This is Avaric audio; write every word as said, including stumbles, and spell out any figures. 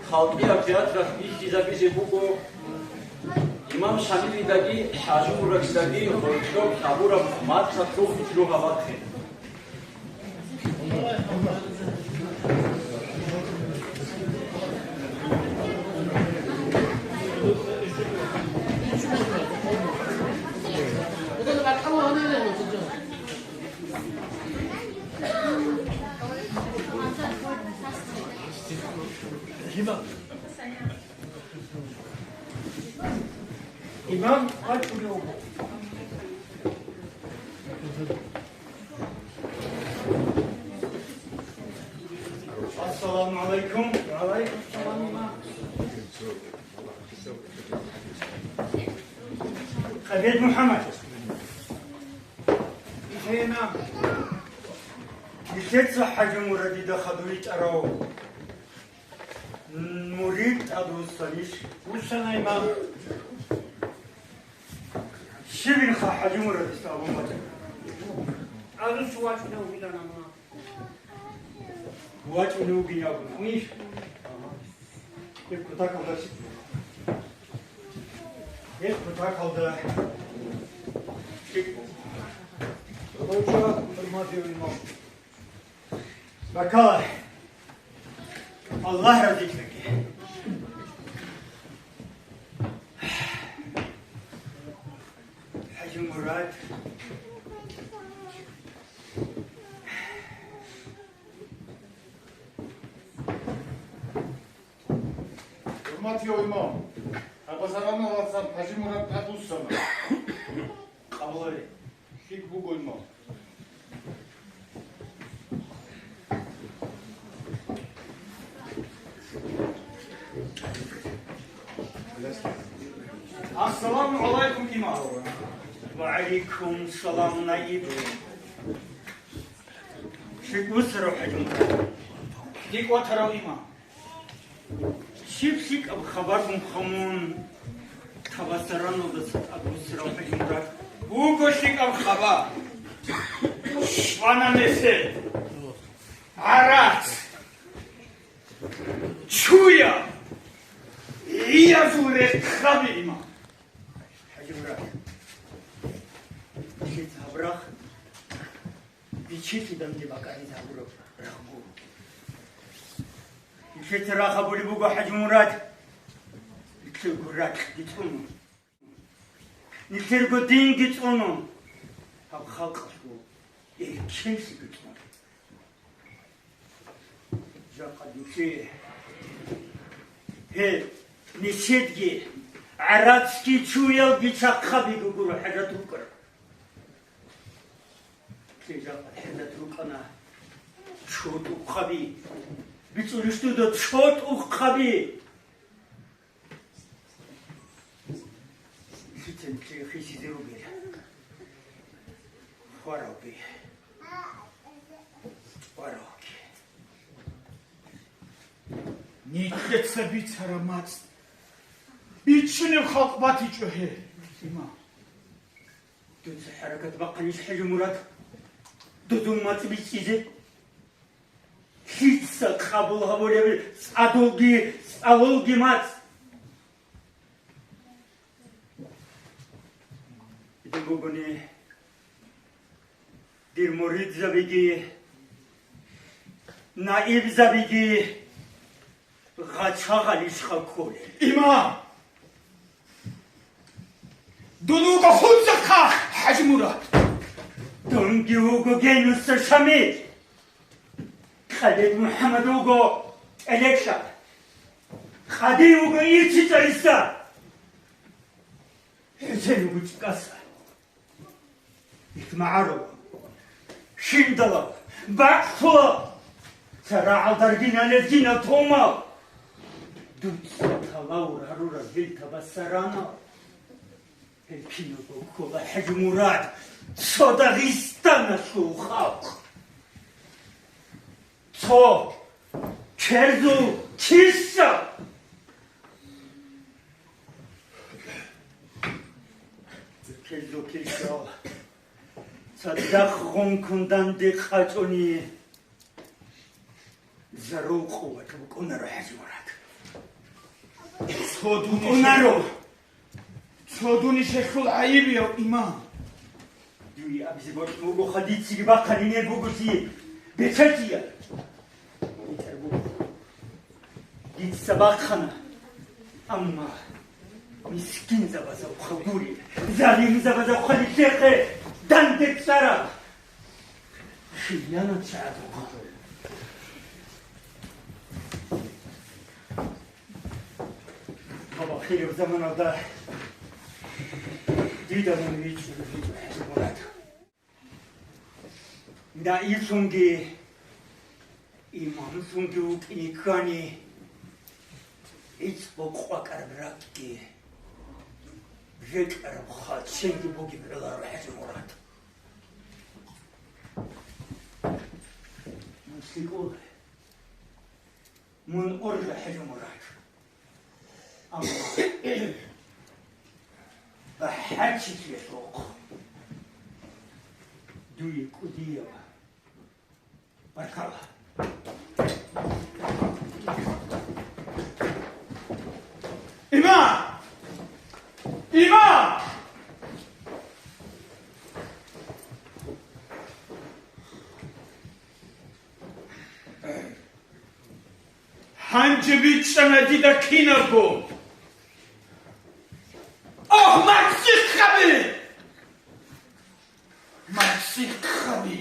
Халкъияб театралъ бихьизабизе буго имам Шамилидаги ХӀажимурадидаги гъоркьоб гьабураб мацӀалъул жугьа-батӀи. Имам вачӀунев вуго. Ассаламу гӀалайкум. Ва гӀалайкум салам, имам. Къабид МухӀаммад. Имам. Нилъеца ХӀажимурадида хадуй тӀарав. Мурид тӀадвуссанищ? Вуссана, имам. Щибинха ХӀажимурадица абун батӀа? Азус вачӀунев вугилан, амма. ВачӀунев вугин абун. Унищ? Гьеб кутакалда щиб? Гьеб кутакалда щиб? Гьурматияв имам. Бакала. Аллагь разилъаги. ХӀажимурад. Гьурматияв имам, Абазараналдасан ХӀажимурад тӀадвуссана. Къабуларе. Щиб буго, имам? Ассаламу гӀалайкум, имам. Ва гӀалайкум салам, наиб. Щиб вуссарав, ХӀажимурад? ЛъикӀ ватарав, имам. Щиб лъикӀаб хабаргун хамун, Табасараналдаса тӀадвуссарав ХӀажимурад? Буго лъикӀаб хабар. Щвана месед. ГӀарац. Чуя. Иязул рехъаби, имам. ХӀажимурад. Нилъеца гьаб рахъ Бичилъидалги бакӀаризе гьабураб рагъ гуро. Нилъеца рагъ гьабулеб буго, ХӀажимурад. Нилъерго ракьги цӀуно. Нилъерго динги цӀуно. Гьаб халкъалъго эркенлъиги цӀуно. Жакъа нилъее гьеб нилъедги гӀарацги чуялги чахъабиги гуро хӀажат рукӀараб. Лъе жакъа хӀедат рукӀана чотӀухъаби. БицӀулищ дуда чотӀухъаби. Лъицан лъе хисизе ругел. Хваравги. Хваравги. Нилъеца бицара мацӀ. Биччинеб халкъ батичӀо гье, имам. Дуца хӀаракат бахъанищ, ХӀажимурад? Додун мацӀ бичӀчӀизе? Лъица къабул гьабулеб цӀадулги цӀалулги мацӀ? Дин бугони, дир муридзабиги, наибзабиги гъачагъалищха кколел? Имам! Дун вуго хунзахъа, ХӀажимурад! Дунги вуго Генуса Шамил! Къабид МухӀаммад вуго ТӀелекьа! Къади вуго ИрчичӀа ГӀиса! ХӀусен вуго ЧӀикӀаса! ИтмагӀарав, Шиндалав, БакӀлъулав, царагӀалдаргиналезгинав томав, дуца талавур гьарурал гьел Табасаранал, гьел киналго ккола, ХӀажимурад, цо Дагъистаналъул халкъ, цо кверзул килщал. Килзу килсал цадахъ гъункун данде къачӀуни, Рукъу ватӀа букӀунаро, ХӀажимурад. Цо дунищ-, букӀунаро. Цо дунищ гьелъул гӀайибияв имам. Дуе абизе бокьун буго, хадицаги бахъанин буго жие. Бечедия. Дица бахъана, амма мискинзабазухъа гури, залимзабазухъа нилъехъе данде цӀараб хиянатчагӀазухъа. Баба, хираб заманалда дида мун вичӀчӀулев витӀухӀел мурад. Наиблъунги имамлъунги вукӀине ккани, гӀицӀго къвакӀараб ракӀги, рекӀараб хъаченги бугеб гӀоларо, ХӀажимурад. Мун лъикӀуле. Мун ургъе, ХӀажимурад. Амма бахӀарчилъиялъухъ дуе кӀудияб баркала. Имам! Имам! Гьанже бичӀчӀана дида кинабго. Ох, мацихъаби! Мацихъаби!